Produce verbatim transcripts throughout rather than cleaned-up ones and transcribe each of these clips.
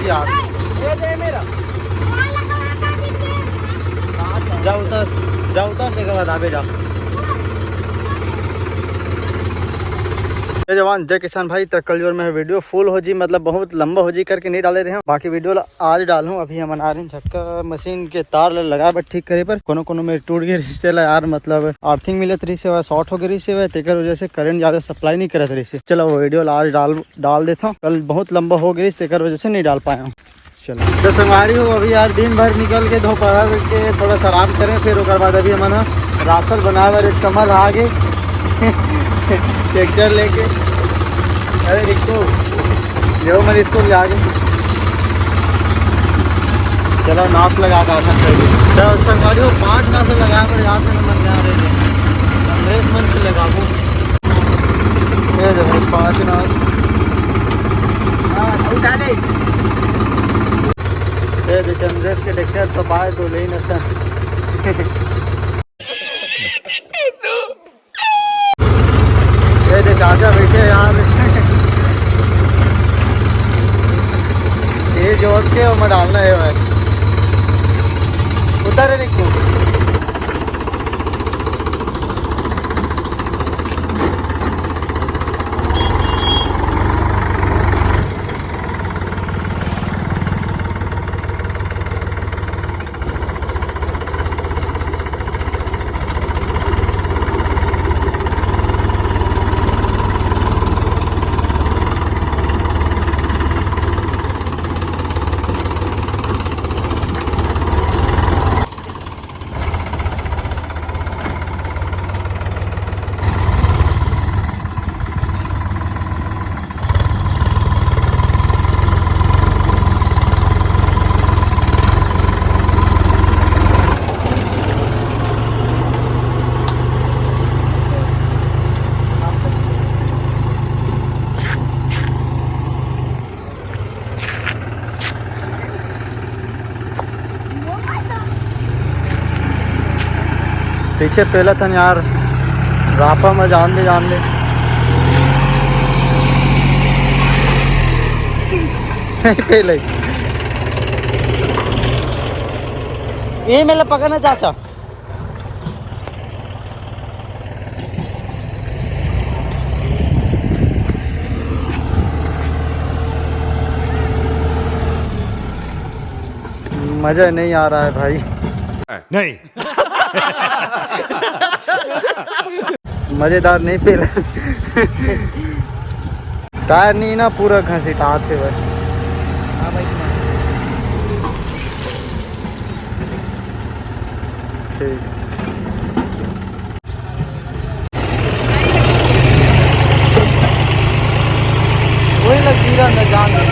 यार, जा उतर, जा उतर, तेकर बाद आबे जा। जय जवान, जय किसान भाई। त कल जोर में वीडियो फुल हो जी, मतलब बहुत लंबा हो जी करके नहीं डाले रहे हँव। बाकी वीडियो ला आज डालहूँ। अभी हमन आ रहे हन झटका मशीन के तार ला लगाए बर, ठीक करे बर। कोनो कोनो में टूट गे रहिस तेला यार, मतलब अर्थिंग मिलत रहिस हे, शॉर्ट हो गे रहिस हे, तेकर वजह से करंट ज्यादा सप्लाई नहीं करत रहिस हे। चलो, वो वीडियो ला आज डाल, डाल देथंव। कल बहुत लंबा हो गे रहिस, तेकर वजह से नहीं डाल पाए हँव। चलो तो संगवारी हो, अभी यार दिन भर निकल के दोपहर के थोड़ा सा आराम करें, फिर ओकर बाद अभी हमन ह राशन बनाए बर एक कमल आ गे ट्रैक्टर लेके। अरे रिक्को, ले मन इसको ले आगे। चलो नाश लगा के आथन फिर भी। तो संगवारी हो, पाँच नाश लगा पर याद से मन जा रहे थे, कांग्रेस मन के लगाबो। ये दे भाई, पाँच नाश। हाँ, उठा ले। ये दे चंद्रेश के ट्रैक्टर तो पाए तो ले ही नशा। ये दे चाचा बैठे यार। ये जोत के ओमा डालना है भाई। उतर रे रिक्कू। पीछे पेलत हन यार, रापा में जान दे, जान दे। नहीं पेले। ये मेला पकड़ना चाचा। मजा नहीं आ रहा है भाई। नहीं। मजेदार नहीं पेला। टायर नहीं ना पूरा घसीटात हे भाई। हाँ भाई। ठीक। वही लग गिरा अंदर जान दे।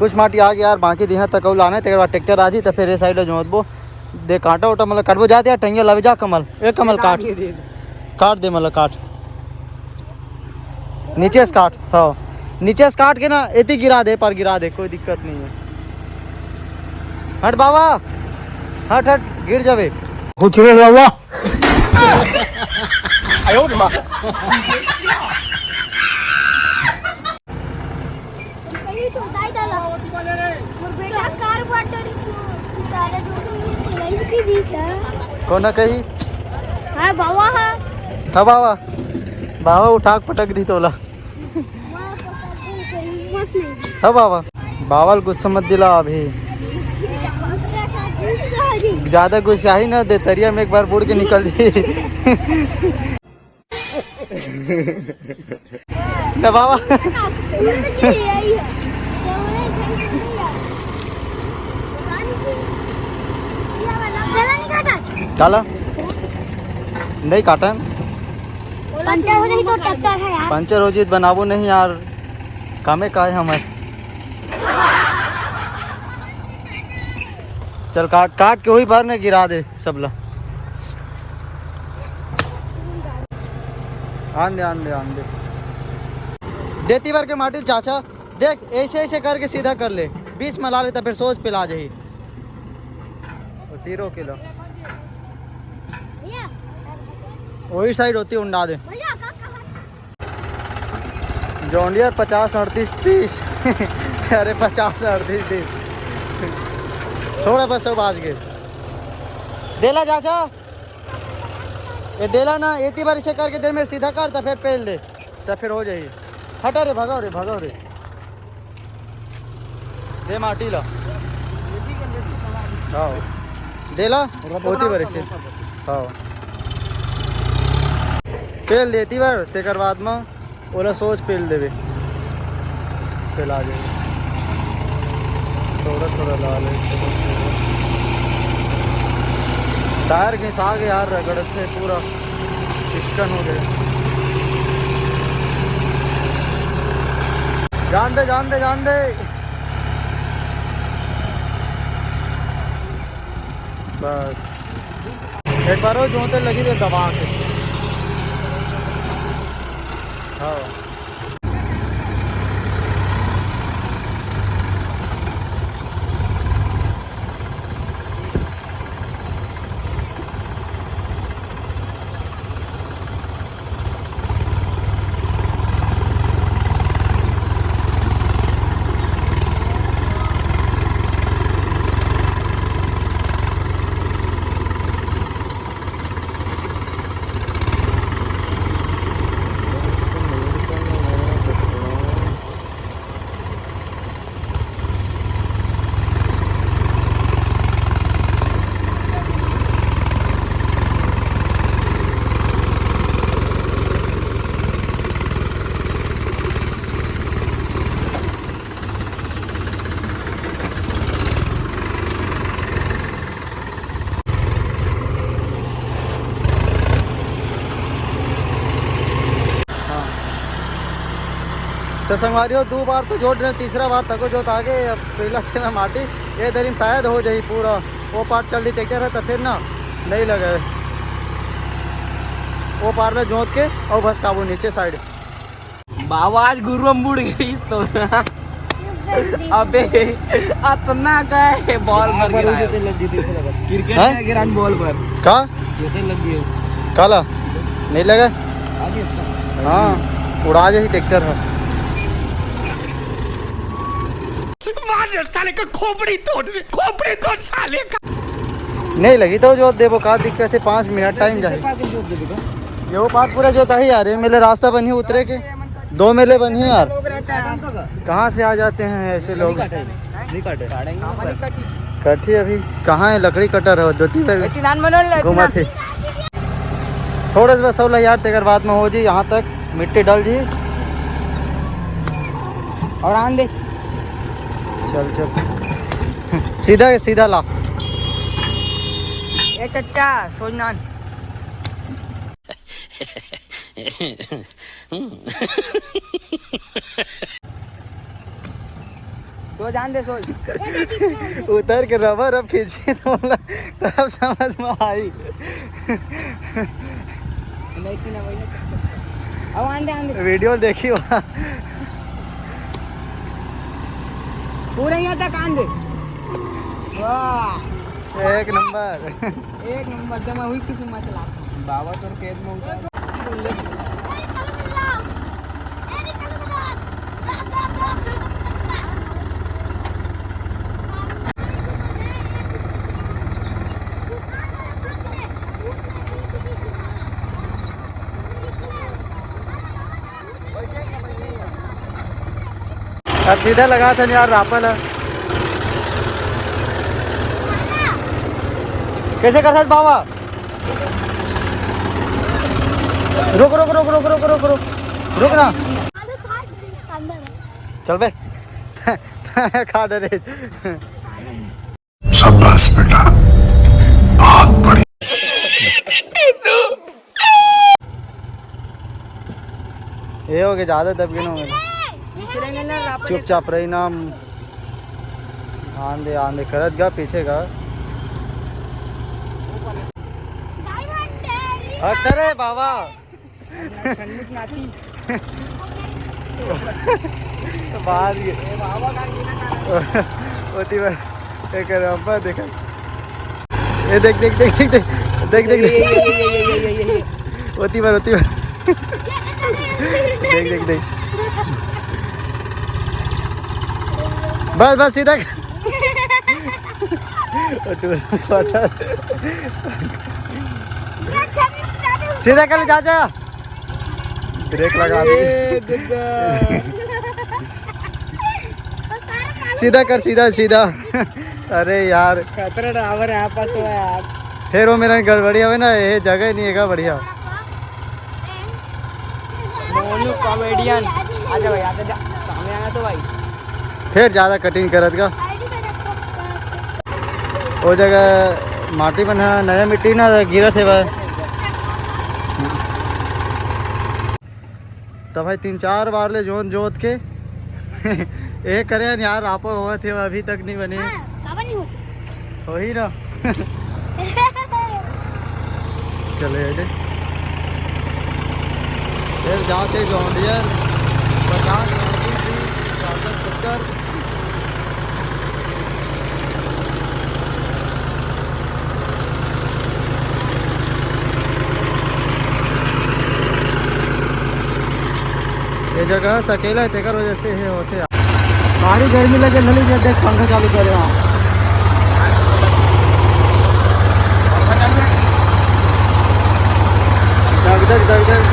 कुछ माटी आ गया यार, बाकी दिहा तक अउ लाना हे, तेकर बाद ट्रैक्टर आ जी, त फिर ये साइड ले जोतबो। दे कांटा उटा मतलब काटबो, जाते यार टंगिया लावे जा कमल। ए कमल काट। काट दे मतलब काट। नीचे से काट, हाँ। नीचे से काट के ना एती गिरा दे, पर गिरा दे, कोई दिक्कत नहीं है। हट बाबा, हट हट, गिर जावे। कुछ नहीं बाबा। कोना कही? हाँ बाबा, हाँ। हाँ बाबा, बाबा उठा के पटक दी तोला। हाँ बाबा, बाबा ल गुस्सा मत दिला अभी। ज्यादा गुस्साही ना दे, तरिया में एक बार बूड़ के निकल जी। ना बाबा। काला? नहीं काटन। पंचर हो जाही तो ट्रैक्टर है यार। पंचर हो जी त बनाबो नहीं यार, कामे का है हमर। चल काट, काट के वही भर ने गिरा दे। सबला। आन दे, आन दे, आन दे। देती भर के माटी ल चाचा, देख, ऐसे, ऐसे करके सीधा कर ले, बीच में ला ले, त फिर सोच पे ला जाही। वो तीरो किलो। भैया। वही साइड होती उंडा दे। भैया, का कहा? जॉन डियर पचास अड़तीस तीस। अरे, पचास अड़तीस तीस। थोड़ा बस, सब बाज के। देला चाचा, ये देला ना, एती बार इसे करके दे, मैं सीधा कर, तो फिर पेल दे, तो फिर हो जाई। हटा रे, भगाओ रे, भगाओ रे। दे माटी ला। हाँ, देला, ओती बार इसे। हाँ, पेल देती बार, तेकर बाद में ओला सोच पेल देबे, पेला जाए। थोड़ा थोड़ा ला ले। टायर घिसा के यार रगड़त हे, पूरा चिकन हो गया। जान दे, जान दे, जान दे। बस एक बार वो जोते लगी दे दबा के। हाँ। हाँ। तो संगवारी हो, दो बार तो जोत रहे, तीसरा बार तको जोत आगे। अब पहला खेत में माटी, ये दरी में शायद हो जाई पूरा। वो पार चल दी ट्रैक्टर है, तो फिर ना नहीं लगे। वो पार में जोत के और बस काबू नीचे साइड। बाबा आज गुरुआ मुड़ गई तो। अबे, अतना का है, बॉल भर गिरा है। क्रिकेट हैं? का गिरान बॉल भर। का? जोते लग गए। काला? नहीं लगा? हाँ, उड़ा जाही ट्रैक्टर है। मार साले का खोपड़ी तोड़ दे, खोपड़ी तोड़ साले का। नहीं लगी तो जोत देबो, का दिक्कत है, पाँच मिनट टाइम जाए। ये वो पार पूरा जोता ही यार, ये मेले रास्ता बनी उतरे के, दो मेले बनी यार। कहाँ से आ जाते हैं ऐसे लोग? कटी अभी कहाँ है, लकड़ी कटर है, जोती भर घूमा थे। थोड़ा सा बस होला यार, तेकर बाद में हो जी, यहाँ तक मिट्टी डल जी। और आन दे। चल, चल। सीधा, सीधा ला। ए चच्चा, सोजनान। सो जान दे, सो। उतर के रबर अब खींचे तो बोला, तब समझ में आई। नहीं सुना वही ना। अब आन दे, आन दे। वीडियो देखी वहाँ। पूरा यहाँ तक आन दे। वाह। एक नंबर। एक नंबर जमा हुई किसी मसला। बाबा तोर खेत में उतर। अब सीधा लगा था यार रापल है। कैसे कर सकते बाबा? रुक, रुक, रुक, रुक, रुक, रुक, रुक, रुक ना। चल बे। खा डरे। शाबाश बेटा, बहुत बढ़िया। ये हो गया, ज्यादा दब गया ना। चुपचाप रही ना। आंदे, आंदे करत गा, पीछे गा। हट रे बाबा। छन्नू की नाती। बाहर ये। ए, बाबा का ये ना। ओती बार एक अब्बा देखा। ए, देख, देख, देख। ये, ये, ये। ओती बार, ओती बार। देख, देख, देख। बस बस सीधा। सीधा कर ले चाचा। ब्रेक लगा दी। सीधा कर, सीधा सीधा। अरे यार, खतरा ड्राइवर है आपस में यार। फिर वो मेरा गड़बड़ी हवे ना, ये जगह ही नहीं है बढ़िया। मोनू कॉमेडियन। आजा भाई, आजा, जा। सामने आना तो भाई। फिर ज्यादा कटिंग करत का। वो जगह माटी मन ह, नया मिट्टी ना गिरत हे बा। त भाई तीन चार बार ले जोत जोत के ए करे हन यार, आपो होवत हे, अभी तक नहीं बने। हाँ, काबर नहीं होत? वही ना। चले अरे। फिर जाते जॉन डियर पचास, चार सौ सत्तर। ये जगह सकेला है, तेकर वजह से ये होते हैं। भारी गर्मी लगे नली के, देख पंखा चालू करे। हाँ, दग दग दग दग।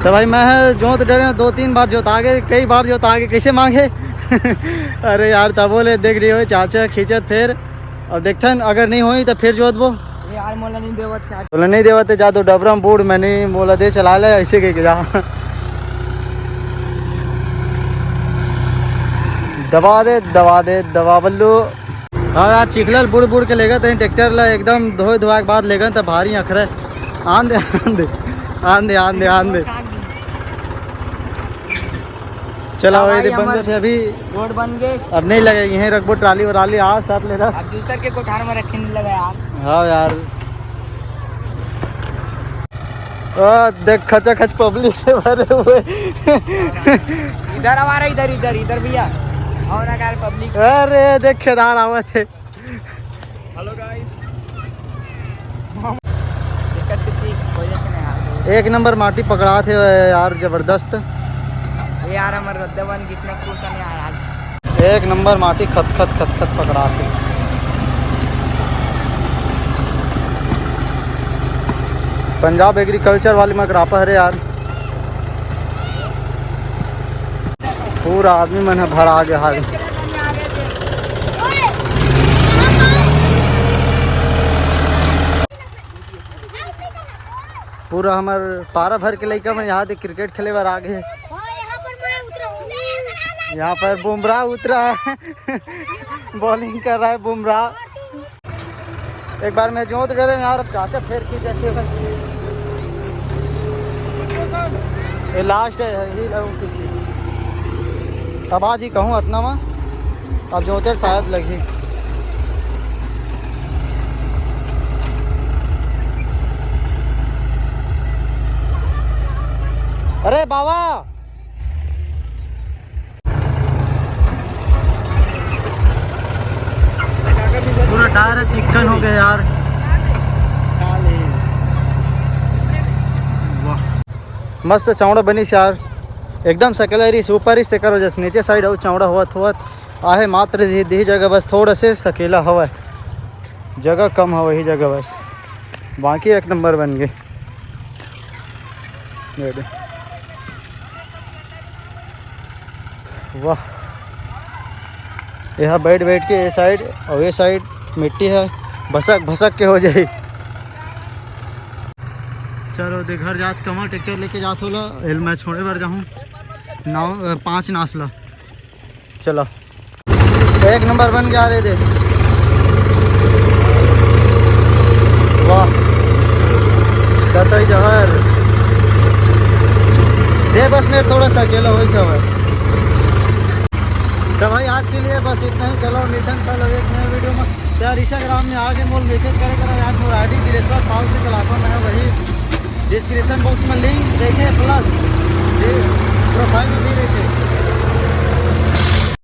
तो भाई मैं जोत डरे हूँ, दो तीन बार जोता गे, कई बार जोता गे, कैसे मांगे। अरे यार, तबो ले देख रही हो चाचा खींचत, फिर अब देखथन, अगर नहीं होई तो फिर जोतबो। ए यार, मोला नहीं देवत यार। मोला नहीं देवत हे, जा तो डबरा में बूड़, मैं नहीं, मोला दे चला ले, ऐसे कह के जा। दबा दे, दबा दे, दबा बल्लू। हाँ यार, चिखलल बुड़ बुड़ के लेगत हे ट्रैक्टर ला, एकदम धोए धोआ के बाद लेगन त भारी अखरे। आन दे, आन दे, आन दे, आन दे, आन दे। चला, हाँ वही भाई, दे बन हमार जाते अभी। रोड बन गए। अब नहीं लगेगी, यहीं रखबो ट्राली वराली, आ सब ले रख। अब दूसर के कोठार में रखे नहीं लगा यार। हाँ यार। आ, देख, खचाखच पब्लिक से भरे हुए। इधर हमारा, इधर, इधर, इधर भैया। और अगर पब्लिक। अरे देख, केदार आवत हे। हेलो गाइस। दिक्कत कितनी वजह से नहीं आ रही। एक नंबर माटी पकड़ात हे यार, जबरदस्त। ये यार, हमारे रद्दे बन कितने खुश हैं यार आज। एक नंबर माटी खत खत खत खत पकड़ात हे। पंजाब एग्रीकल्चर वाली मगरापा हरे यार। पूरा आदमी मन ह भरा गे हाल। पूरा हमर पारा भर के लइका मन यहाँ दे क्रिकेट खेले बर आ गे। हाँ, यहाँ पर मैं उतरा हूँ। यहाँ पर बुमराह उतरा है। बॉलिंग कर रहा है बुमराह। एक बार मैं जोत डरे यार, अब चाचा फेर खींच जाते हैं। ये लास्ट है, यही लगू किसी। अब आज ही कहूँ अतना मा, अब जोते शायद लगी। अरे बाबा, पूरा टायर चिकन हो गया यार। वाह, मस्त चौड़ा बनिस यार, एकदम सकेला रहिस, ऊपर ही से करो जस नीचे साइड अउ चौड़ा होवत होवत आहे। मात्र दे, दे जगह बस थोड़ा से सकेला हवय, जगह कम हवय ही जगह बस, बाकी एक नंबर बन गए। ये दे। वाह, यहाँ बैठ बैठ के ये साइड और ये साइड मिट्टी है, भसक भसक के हो जाए। चलो दे घर जात कमा ट्रैक्टर लेके जात होला, एल मैं छोड़े बर जाहूँ। नौ अ, पाँच नास ला। चलो, एक नंबर बन गया रे दे। वाह, कतई जहर। दे बस मैं थोड़ा सा अकेला हो सब है। तो भाई आज के लिए बस इतना ही। चलो मिलते हैं कल एक नए वीडियो में। तो यार इंस्टाग्राम में आके मोल मैसेज करे करो यार, मोर आईडी दिलेश्वर पाल से चलाता मैं, वही डिस्क्रिप्शन बॉक्स में लिंक देखे प्लस प्रोफाइल में भी देखे।